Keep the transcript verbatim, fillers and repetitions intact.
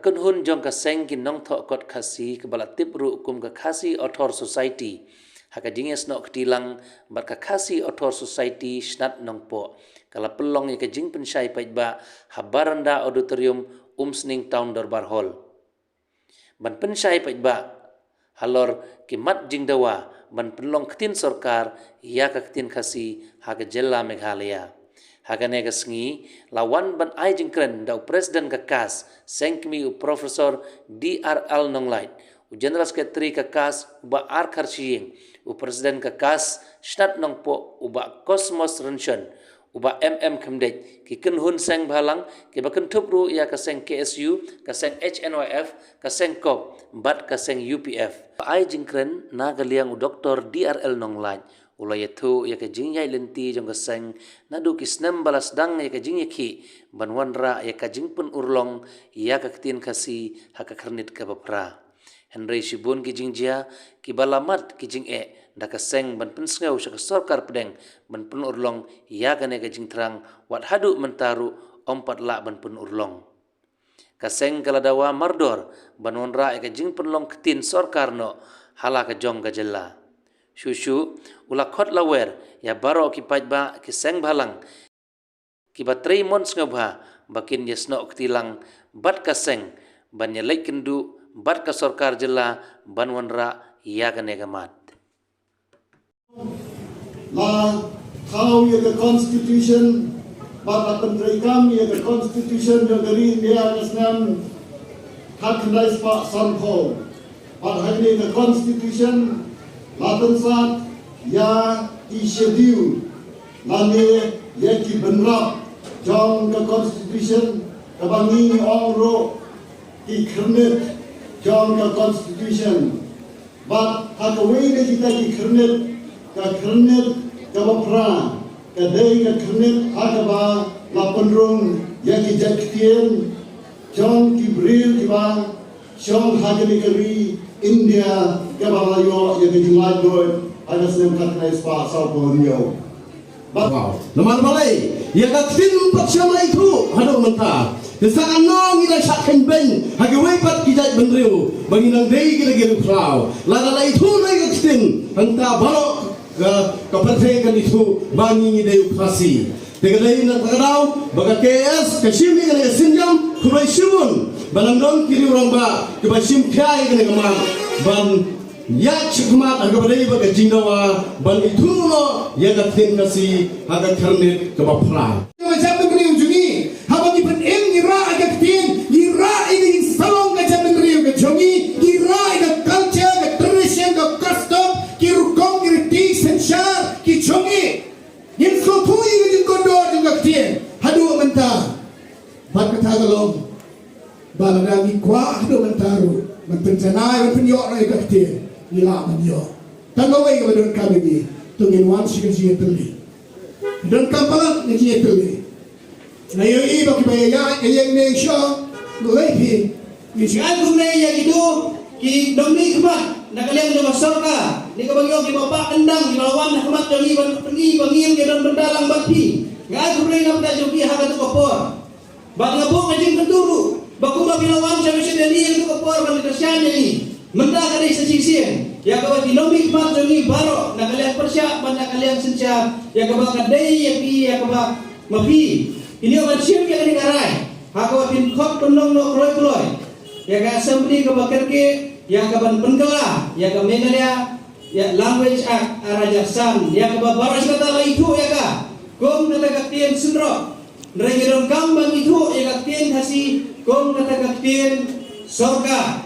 Kynhun jong ka seng ki nongthoh kot Khasi kaba la tip ruh kum ka Khasi Author Society ha ka jingïasnoh kti lang bad ka Khasi Author Society Shnat Nongpoh ka la pynlong ïa ka jingpynshai paidbah ha Baranda Auditorium Umsning Town Dorbar Hall. Ban pynshai paidbah halor ki mat jingdawa ban pynlong ktien sorkar ïa ka ktien Khasi ha ka jylla Meghalaya. Ha kane ka sngi la wan ban ai jingkren da u President ka KAS Seng Kmie u Professor D R L Nonglait, u General Secretary ka KAS u Bah R Kharshiing, u President ka KAS Shnat Nongpoh u Bah Cosmos Rynshon, u Bah M M Khymdeit, ki kynhun seng bhalang kiba kynthup ruh ïa ka seng K S U, ka seng H N Y F, ka seng COP bad ka seng U P F. Ai jingkren na ka liang u Doktor D R L Nonglait u la ïathuh ïa ka jingïaid lynti jong ka seng naduh ki snem ba la sdang ïa ka jingïakhih ban wanrah ïa ka jingpynurlong ïa ka ktien Khasi ha ka khyrnit kaba phra. Hynrei shibun ki jingjia kiba la mad ki jingeh da ka seng ban pynsngew sha ka sorkar pdeng ban pynurlong ïa kane ka jingthrang, wat haduh mynta ruh ym pat lah ban pynurlong. Ka seng ka la dawa mardor ban wanrah ïa ka jingpynlong ktien sorkar noh ha la ka jong ka jylla. Shuh shuh u la khot lawer ïa baroh ki paidbah ki seng bhalang kiba trei mon sngewbha ba kin ïasnoh kti lang bad ka seng ban ïaleit kynduh bad ka sorkar jylla ban wanrah ïa kane ka mat. La thaw ïa ka constitution bad la pyntreikam ïa ka constitution jong ka ri India ha ka snem khatkhyndai spah sanphew. Bad ha kane ka constitution la pynsah ïa ki schedule lane ïa ki bynrap jong ka constitution, kaba ngi ong ruh ki khyrnit jong ka constitution. Bad ha kawei na kita ki khyrnit, ka khyrnit kaba phra ka dei ka khyrnit ha kaba la pynrung ïa ki jait ktien jong ki briew kiba shong ha kane ka ri India kaba la ïoh ïa ka jinglaitluid ha ka snem khatkhyndai spah sawphew hynñiew. Wow. Namar balei ïa ka ktien pat shym la ithuh haduh mynta. Te sa kano ngi la shah kheiñbeiñ ha kiwei pat ki jaitbynriew ba ngi nang dei ki la ki riewkhraw. Lada la ithuh ïa ka ktien, hangta baroh ka, ka pyrthei kan ithuh ba ngi ngi dei u Khasi. Te ka dei na kata ka daw ba ka K S ka shim ïa kane ka synjam khublei shibun ba nang don ki riewrangbah kiba shim khia ïa kane ka mat ban ïa shikmat ha kaba dei bad ka jingdawa ban ithuh noh ïa ka ktien Khasi ha ka khyrnit kaba phra. Ka jaitbynriew jong ngi, haba ngi pynim ngi rah ïa ka ktien, ngi rah ïa ka jingsawlong ka jaitbynriew ka jong ngi, ngi rah ïa ka culture, ka tradition, ka custom, ki rukom ki riti synshar ki jong ngi. Ngin sngewthuh ïa ka jingkordor jong ka ktien haduh mynta. Bad kata ka long ba lada ngi kwah haduh mynta ruh ban pynjanai ban pynïoh noh ïa ka ktien, ngi lah ban ïoh. Tang kawei kaba donkam ïa ngi, to ngin wan sha ka jingïatylli. Donkam palat ka jingïatylli. Nga ïohi ba kiba ïaid ïa ïeng ne sha, nga ïohi phi. Ngi sngewthuh ne ïa kito ki nongmihkhmat na ka liang jong ka sorkar, ne kaba ngi ong kiba pah kyndang, kiba la wan ha khmat jong ngi ban pyni ba ngi ki don bynta lang bad phi. Nga ai khublei na ka bynta jong phi ha kato ka por. Bad nga buh ka jingkyntu ruh ba kumba phi la wan sha Mission Delhi ha kato ka por ban kyrshan ïa ngi, mynta ka dei sa shisien ïa kaba ki nongmihkhmat jong ngi baroh na ka liang pyrshah bad na ka liang synshar, ïa kaba ka dei ïa phi, ïa kaba ma phi phin ïoh ban shim ïa kane ka rai ha kaba phin khot pynlong noh kloi kloi ïa ka assembly kaba kyrkieh ïa ka ban pynkylla ïa ka Meghalaya, ïa Language Act ar hajar san, ïa kaba baroh shi katta la ithuh ïa ka kum kata ka ktien synrop. Hynrei ngi donkam ban ithuh ïa ka ktien Khasi kum kata ka ktien sorkar.